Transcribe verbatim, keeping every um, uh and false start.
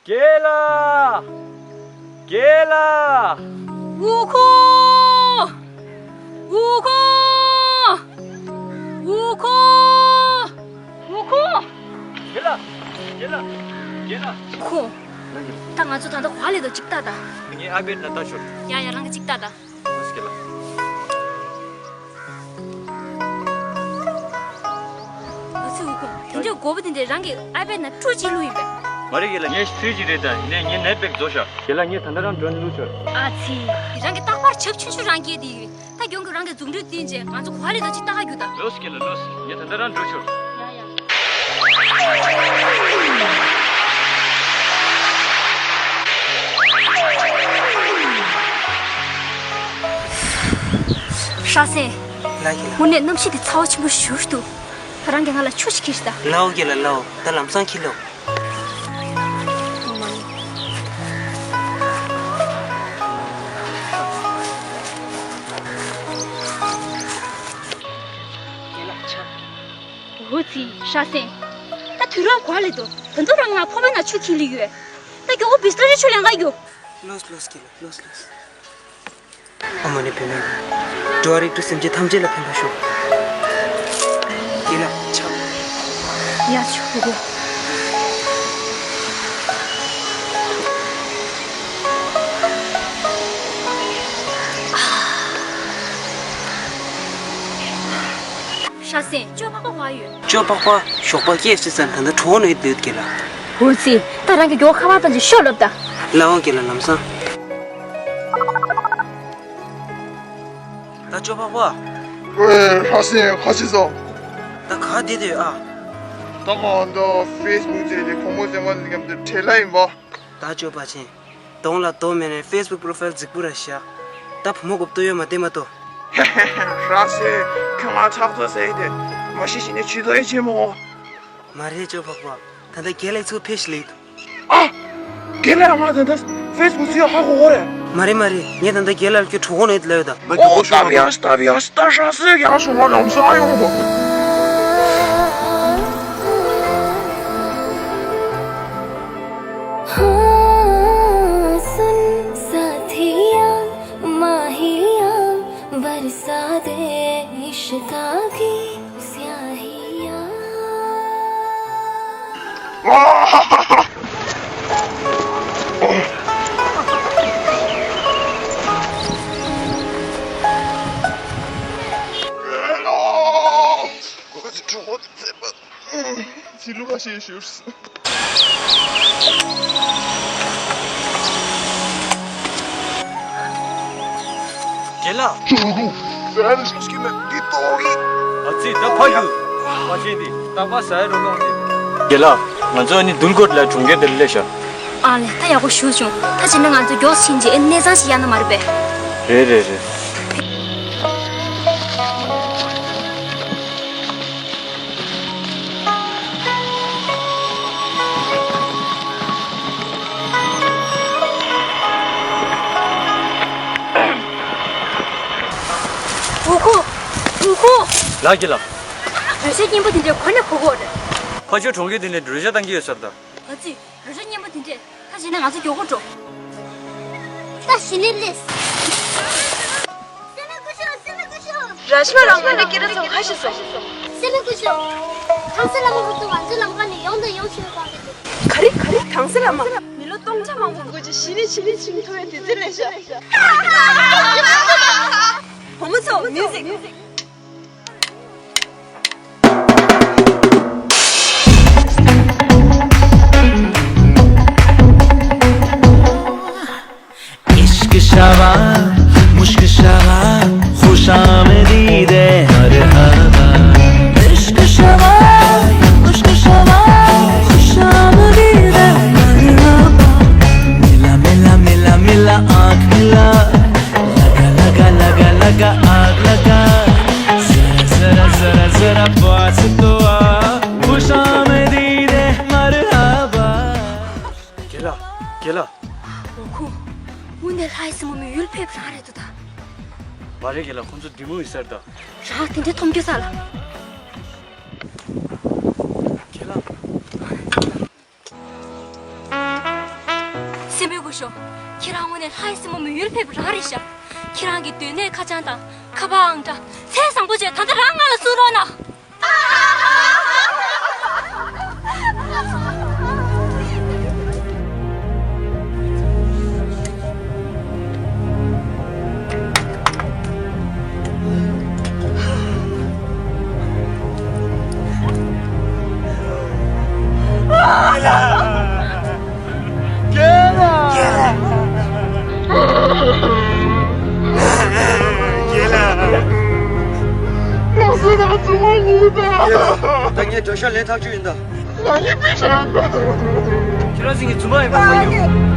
རྒན་ལགས། རྒན་ལགས། ཝུའུ་ཁུང་། ཝུའུ་ཁུང་། ཝུའུ་ཁུང་། ཝུའུ་ཁུང་། རྒན་ལགས། རྒན་ལགས། རྒན་ལགས། ཝུའུ་ཁུང་། ད་ང་ཚོ་ད་ལྟ་ག་པར་སླེབས་འདུག་ཅིག་ལྟ་དང་། ངའི་ཨའི་པེཌ་ནང་ལྟ་ཤོག་ཡ་ཡ། རང་གིས་ཅིག་ལྟ་དང་། ལགས་སོ་རྒན་ལགས། ཨ་ཙི། ཝུའུ་ཁུང་། དེ་འདྲའི་མགོ་བོ་དེ་འདྲས་རང་གི་ཨའི་པེཌ་ནང་བཀྲུ་ཅིག་བླུགས་ཡིན་པས། མ་རེད་རྒན་ལགས། ངའི་ཕྲུ་གུ་ཅིག་རེད་ད། ཡིན་ནའི་ངའི་ནེཊ་པེག་རྫོགས་ཤག་རྒན་ལགས། ངས་ད་ལྟ་རང་ཌོ་རོན་བླུགས་ཆོག་ཨ་ཙི། རང་གིས་རྟག་པར་བྱབ་ཆུང་ཆུང་རང་སྐྱེས་དེ་ཡིན། ད་གྱོང་གི་རང་གི་རྫུ་འཕྲུལ་བསྟན་རྗེས་ང་ཚོ་ག་པར་སླེབས་འདུག་ཅིག་ལྟ་ག་རྒྱུགས་དང་། ལགས་སོ་རྒན་ལགས། ལགས་སོ། ངས་ད་ལྟ་རང་འགྲོ་ཆོག་ཡ་ཡ། ཧྲ་སེང་། ལགས་རྒན་ལགས། དངོས་གནས་གནམ་གཤིས་འདི་ཚ་བ་ཆེན་པོ་ཞེ་པོ་འདུག་ད་རང་གིས་ང་ལ་ཆུ་ཞིག་ཁྱེར་ཤོག་དང་། ལའོ་རྒན་ལགས། ལའོ། ད་ལམ་སང་ཁྱེར་ལོ། འོ་ཙི། ཧྲ་སེང་། ད་དུས་རབས་ག་པར་སླེབས་འདུག་ད་དུང་རང་ང་ཕོར་པའི་ནང་ཆུ་འཁྱེར་ལེ་ཡོད། ད་རྒྱུགས་པོ་བིས་ལ་རི་ཆུ་ལེན་ག་རྒྱུགས། ལགས་སོ་ལགས་སོ་རྒན་ལགས། ལགས་སོ་ལགས་སོ། ཨ་མ་ཎི་པདྨེ་ཧཱུྃ། འགྲོ་བ་རིགས་དྲུག་སེམས་ཅན་ཐམས་ཅད་ལ་ཕན་པར་ཤོག་རྒན་ལགས་ཆབ། ཡ་ཆུ་བོ། ཧྲ་སེང་། ཅོ་ཕག་པ་ག་པར་ཡོད། ཅོ་ཕག་པ་ཞོགས་པ་སྐད་ཅིག་ཙམ། ད་ལྟ་གྲོད་ཁོག་ན་ཡོད་འདུག་རྒན་ལགས། འོ་ཙི། ད་རང་གི་མགྱོགས་པོ་ཁ་པར་བཏང་ཅིག་ཤོག་ལབ་དང་། ལའོ་རྒན་ལགས། ལམ་སང་། ད་ཅོ་ཕག་པ། ཝེ། ཧྲ་སེང་། ག་བྱས་སོང་། ད་ག་བསྡད་ཡོད་ཨ། ད་ང་འདི་ཕེ་སི་བུག་བཙལ་ཏེ་བུ་མོ་བཙལ་ག་འགྲོ་གི་ཡིན། འབྲེལ་ལ་ཡིན་པ། ད་ཅོ་པ་ཆེན། གདོང་ལ་རྡོ་མེད་ནའི་ཕེ་སི་བུག་པོ་རོ་ཕའིལ་རྫིག་པོ་ར་བཞག་ད་བུ་མོ་དགོས་འདོད་ཡོད་མ་བསྡད་མ་གཏོགས། ཧྲ་སེང་། ཁྱོད་ང་ཕྲག་དོག་ཟ་ཡི་དེ། མ་ཤི་ཤི་ནས་ཇུས་གཏོགས་ཡེ་བྱེད་མོ། མ་རེད་ཅོ་ཕག་པ། ད་ལྟ་རྒན་ལགས་ཚུར་ཕེབས་ཤག་ལབ་ཡོད། ཨ། རྒན་ལགས་ང་ད་ལྟ་ཕེ་སི་བུག་ཚུར་ཡོང་ཧ་གོ་གོ་རེད། མ་རེད་མ་རེད། ངས་ད་ལྟ་རྒན་ལགས་ཁྱོད་གྲོད་ཁོག་ན་ཡོད་ལབ་ཡོད་ད། ཨོ་སྟབས་ཡག་སྟབས་ཡག་ད་ཧྲ་སེང་ཡག་བྱུང་ང་ལམ་སང་ཡོང་དོ། हाँ सुन साथिया, माहिया, बरसा दे इश्का की स्याहिया। ཚིག་ལུགས་ཁ་ཤས་ཤོར་སོང་། རྒན་ལགས། ཨ་ཙི། ད་ཕར་རྒྱུགས། ཕར་ཕྱིན་ཏེ་རྟག་པར་ཟ་ཡ་རོ་ལོངས་ཏེ། རྒན་ལགས། ང་ཚོ་ཨ་ནི་དུལ་གོ་ལ་གྲོང་ཁྱེར་དེར་སླེབས་ཤག་ཨ་ལེ། ད་ཡག་པོ་ཞུ་བྱུང་། ད་བྱས་ན་ང་ཚོ་མགྱོགས་ཕྱིན་རྗེས་ཨ་ནི་གནས་ཚང་ཞིག་གཡར་ན་མ་རེད་པས། རེད་རེད་རེད། ཝུའུ་ཁུང་། ཝུའུ་ཁུང་། ལགས་ཀྱི་ལགས། རོལ་ཆ་སྙན་པོ་དེ་འདྲས་ག་ནས་གོ་གི་ཡོད་རེད། ཕ་ཆོས་གྲོང་ཁྱེར་དེ་ནས་རོལ་ཆ་བཏང་གི་ཡོད་ས་རེད་ད། ཨ་ཙི། རོལ་ཆ་སྙན་པོ་དེ་འདྲས། ད་བྱས་ན་ང་ཚོ་མགྱོགས་པོ་འགྲོ། ད་གཞི་ནས་སླེབས། སེམས་མེད་སྐུ་ཞབས། སེམས་མེད་སྐུ་ཞབས། ར་ཤི་མ་རང་དབང་ལ་སྐད་གྲགས་ཚང་ཁ་ཤས་སོང་། སེམས་མེད་སྐུ་ཞབས། ཐང་སེ་བླ་མ་ཧུ་ཏུ་ང་ཚོའི་ལམ་ཁ་ནས་ཡོང་དང་ཡོང་ཤོད་གང་དེ། ག་རེ། ག་རེ། ཐང་སེ་བླ་མ། མི་ལོ་སྟོང་ཕྲག་མང་པོ་འགོར་རྗེས་གཞི་ནས་ཕྱི་ནས་ཕྱིན་ཐུབ་པའི་དུས་ཚོད་སླེབས་ཤག་བུ་མོ་ཚོ། མིའུ་ཟིག इश्क शवा, मुश्क शवा, खुश आमदीद है, मरहबा। इश्क शवा, मुश्क शवा, खुश आमदीद है, मरहबा। मिला, मिला, मिला, मिला, आँख मिला। लगा, लगा, लगा, लगा, आग लगा। जरा, जरा, जरा, जरा पास तो आ। खुश आमदीद है, मरहबा। རྒན་ལགས། རྒན་ལགས། ཝུའུ་ཁུང་། དངོས་གནས་ལྷ་ཡི་སྲིང་མོ་མི་ཡུལ་ཕེབས་རང་རེད་འདུག་ད། མ་རེད་རྒན་ལགས། ཁོང་ཚོ་བདུད་མོ་ཡིན་ས་རེད་ད། རང་དེ་འདྲའི་མཐོང་རྒྱུ་ས་ལ། རྒན་ལགས། སྐུ་ཞོགས། ཁྱེད་རང་དངོས་གནས་ལྷ་ཡི་སྲིན་མོ་མི་ཡུལ་ཕེབས་པ་རང་རེད་ཤག་ཁྱེད་རང་གི་སྡོད་གནས་ཁ་བྱང་དང་ཁ་པར་ཨང་གྲངས་ཚད་བཟང་པོ་བྱས་ད་ལྟ་རང་ང་ལ་གསུང་རོགས་གནང་། ད་ངས་གྲོ་ཤ་ལེན་ཐག་ཆོད་ཡིན་ད། ཁྱེད་རང་ཚོ་ངའི་རྫུན་མ་ཡིན་པ་ཧ་གོ།